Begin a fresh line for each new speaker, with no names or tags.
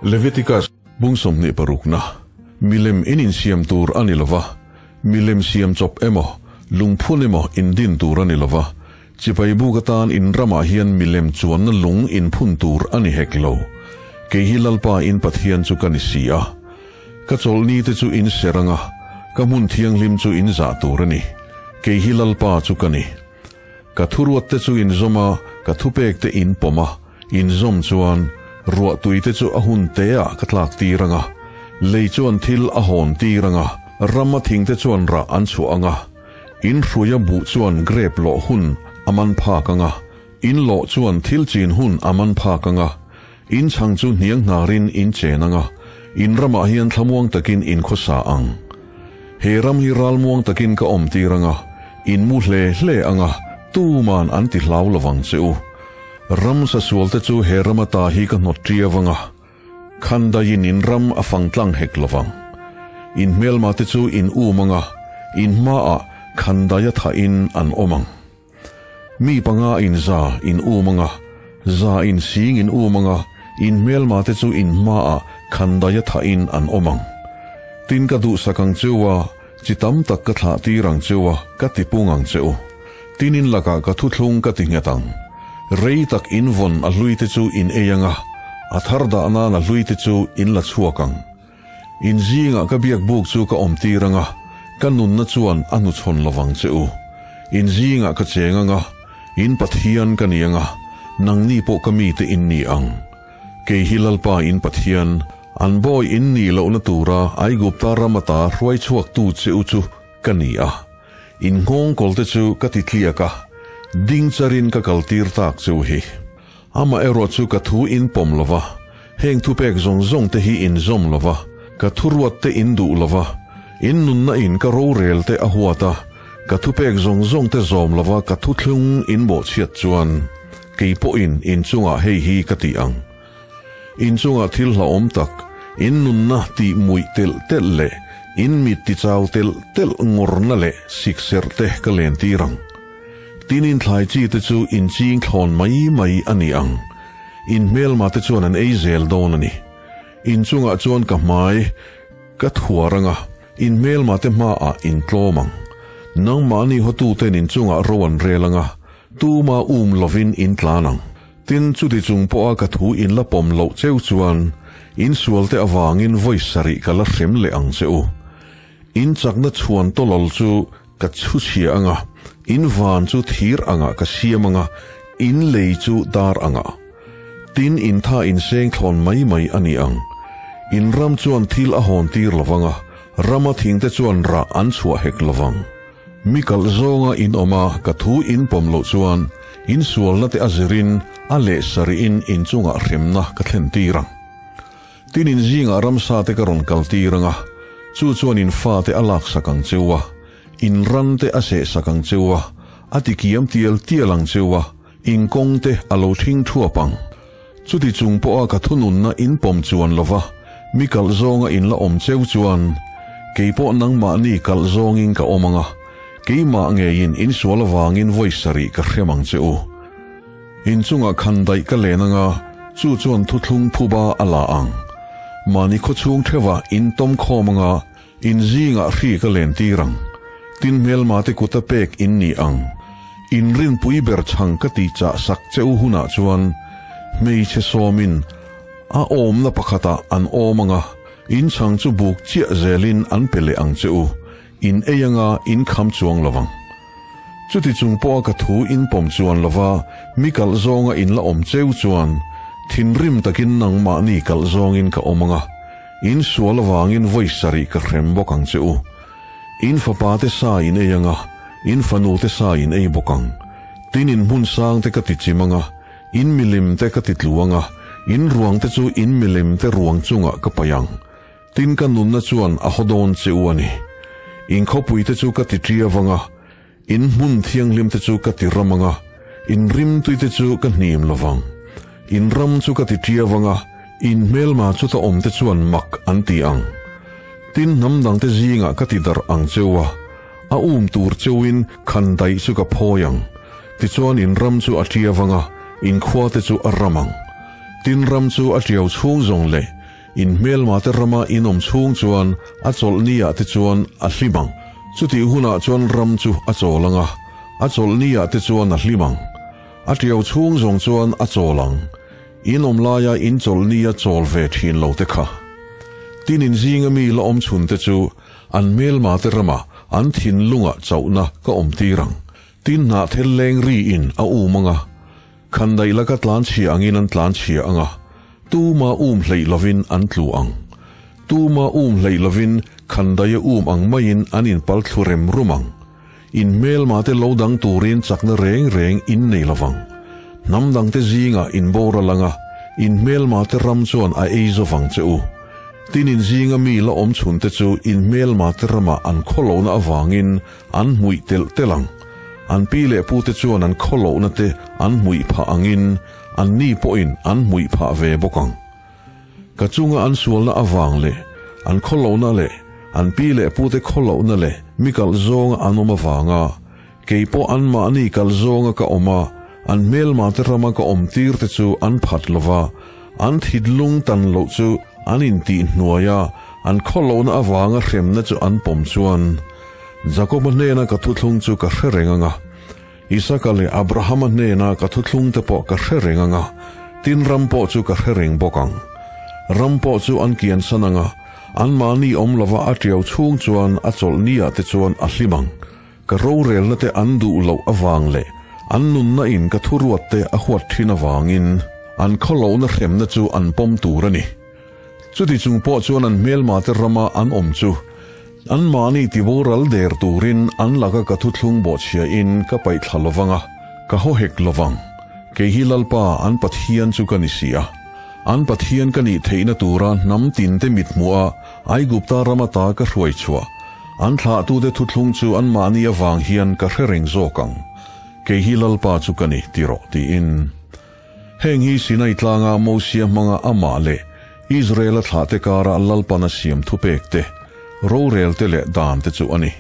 Leviticus bung 26 na, Milem in insiam tur a ni lova, milem siam chawp emaw, lungphun emaw indin tur a ni lova, chipai buk atan in ramah hian milem chuanna lung inphun tur a ni hek lo. Kei hi Lalpa in Pathian chu ka ni si a. Ka chawlhni te chu in ser anga, ka hmun thianghlim chu in zah tur a ni. Kei hi Lalpa chu ka ni. Ka thuruat te chu in zawm a, ka thupek te in pawm a, in zawm chuan ruahtui te chu a hun te ah ka tlak tir anga, lei chuan thil a hawn tir anga, ram a thing te chuan rah an chhuah anga, in hruia buh chuan grep lawh hun a man phak anga, in lawh chuan thil chin hun a man phak anga, in chhang chu hniang hnarin in chen anga, in ramah hian thlamuang takin in khawsa ang. He ram hi ralmuang takin ka awm tir anga, in mu hle hle anga, tuman an ti hlau lovang che u. Ram sasual te chu he ram ata hi ka hnawt ṭiau anga, khandaiin in ram a fang tlang hek lovang. In hmelma te chu in um anga, in hmaah khandaia thahin an awm ang. Mi panga in za in um anga, za in sing in um anga, in hmelma te chu in hmaah khandaia thahin an awm ang. Tin ka duhsak ang cheu a, chi tam tak ka thlah tir ang cheu a, ka ti pung ang che u. Tin in lakah ka thuthlung ka ti nghet ang. Rei tak in vawn a hlui te chu in ei anga, a thar dah nan a hlui te chu in la chhuak ang. In zingah ka biak buk chu ka awm tir anga, ka nunna chuan a hnuchhawn lovang che u. In zingah ka cheng anga, in Pathian ka ni anga, nangni pawh ka mite in ni ang. Kei hi Lalpa in Pathian, an bawi in nih lohna tura Aigupta ram ata hruai chhuaktu che u chu ka ni a. In nghawngkawl te chu ka ti tliak a, ding charin ka kaltir tak che u hi. Amaherawh chu ka thu in pawm lo va, heng thupek zawng zawng te hi in zawm lo va, ka thuruat te in duh lo va, in nunna in ka rorel te a huat a, ka thupek zawng zawng te zawm lo va ka thuthlung in bawhchhiat chuan, kei pawhin in chungah hei hi ka ti ang. In chungah thil hlauhawm tak, in nunna tih muih telh telh leh in mit ti chau telh telh ngawrna leh sikserh te ka len tir ang. Tin in thlai chi te chu in ching thlawn mai mai a ni ang. In hmelma te chuan an ei zel dawn a ni. In chungah chuan ka hmai ka thuar anga, in hmelma te hmaah in tlawm ang. Nangmahni hotuten in chungah ro an rel anga, tuma um lovin in tlan ang. Tin, chuti chung pawha ka thu in la pawm loh cheu chuan, in sualte avangin vawi sarih ka la hrem leh ang che u. In chakna chhuan tawlawl chu ka chhu chhia anga, in van chu thir angah ka siam anga, in lei chu dar angah. Tin, in tha in seng thlawn mai mai a ni ang. In ram chuan thil a hawn tir lovang a, rama thingte chuan rah an chhuah hek lovang. Mi kalh zawnga in awm a, ka thu in pawm loh chuan in sualna te a zirin a leh sarihin in chungah hremna ka thlen tir ang. Tin in zingah ramsa te ka rawn kal tir ang a, chu chuan in fate a laksak ang cheu a, in ran te a sehsak ang cheu a, a tikiam tial tial ang cheu a, in kawng te a lo thing thuap ang. Chuti chung pawha ka thununna in pawm chuan lova mi kalh zawnga in la awm cheu chuan, kei pawh nangmahni kalh zawngin ka awm ang a, keimah ngeiin in sual avangin vawi sarih ka hrem ang che u. In chungah khan daih ka len ang a, chu chuan thuthlung phuba a la ang. Mahni khawchhung theuhah in tawm khawm ang a, In zingah hri ka len tir ang. Tin hmelmate kuta pek in ni ang. In rinpui ber chhang ka ti chah sak che u hunah chuan hmeichhe sawmin a awmna pakhatah an awm ang a, in chhang chu buk chiah zelin an pe leh ang che u, in ei anga in kham chuang lo vang. Chuti chung pawha ka thu in pawm chuan lova mi kalh zawnga in la awm cheu chuan thinrim takin nangmahni kalh zawngin ka awm ang a, In sual avangin vawi sarih ka hrem bawk ang che u. In fapa te sa in ei anga, in fanu te sa in ei bawk ang. Tin in hmun sang te ka ti chim anga, in milim te ka ti tlu anga, in ruang te chu in milim te ruang chungah ka paih ang. Tin ka nunna chuan a haw dawn che u a ni. In khawpui te chu ka ti ṭiau anga, In hmun thianghlim te chu ka ti ram anga, in rimtui te chu ka hnim lovang. In ram chu ka ti ṭiau anga, in hmelma chuta awm te chuan mak an ti ang. Tin, hnam dang te zingah ka ti darh ang cheu a, a um tur cheuin khan daih chu ka phawi ang. Tichuan in ram chu a ṭiau anga, in khua te chu a ram ang. Tin, ram chu a ṭiau chhung zawng leh. In hmelmate rama in awm chhung chuan a chawlhni-ah te chuan a hlim ang. Chutih hunah chuan ram chu a chawl ang a, a chawlhni-ah te chuan a hlim ang. A tiau chhung zawng chuan a chawl ang. In awm laia in chawlhni-a chawl ve thin lo te kha. Tin in zinga mi la awm chhun te chu an hmelmate ramah an thinlungah chauhna ka awm tir ang. Tin hnahthel leng ri in a um ang a, khandaih laka tlan chhia angin an tlan chhia ang a, tuma um hleih lovin an tlu ang. Tuma um hleih lovin khandaih a um ang maiin an inpal thlu rem rum ang. In hmelmate lo dang turin chakna reng reng in nei lovang. Hnam dangte zingah in boral ang a, in hmelmate ram chuan a ei zovang che u. Tin in zinga mi la awm chhunte chu in hmelmate ramah an khawlohna avangin an hmuih telh telh ang. An pi leh pute chuan an khawlohna te an hmuih phah angin anni pawhin an hmuih phah ve bawk ang. Ka chunga an sualna avang leh an khawlohna leh an pi leh pute khawlohna leh mi kalh zawnga an awm avanga kei pawh anmahni kalh zawnga ka awm a, an hmelmate rama ka awm tir te chu an phat lova, an thidlung tan loh chu an intih hnuai a, an khawlohna avanga hremna chu an pawm chuan Jakoba hnena ka thuthlung chu ka hre reng ang a. Isaka leh Abrahama hnena ka thuthlung te pawh ka hre reng ang a, tin ram pawh chu ka hre reng bawk ang. Ram pawh chu an kiansan ang a, anmahni awm lova a tiau chhung chuan a chawlhni ah te chuan a hlim ang. Ka rorelna te an duh loh avang leh an nunna in ka thuruat te a huat thin avangin an khawlohna hremna chu an pawm tur a ni. Chuti chung pawh chuan an hmelmate rama an awm chu anmahni tiboral der turin an laka ka thuthlung bawhchhiain ka paih thla lovang a, ka haw hek lovang. Kei hi Lalpa an Pathian chu ka ni si a. An Pathian ka nih theihna tura hnam tinte mithmuha Aigupta ram ata ka hruai chhuah an thlahtute thuthlung chu anmahni avang hian ka hre reng zawk ang. Kei hi Lalpa chu ka ni ti rawh tiin. Heng hi Sinai tlanga Mosia hmanga amah leh Israela thlahte kara Lalpan a siam thupek te, rorel te leh dan te chu a ni.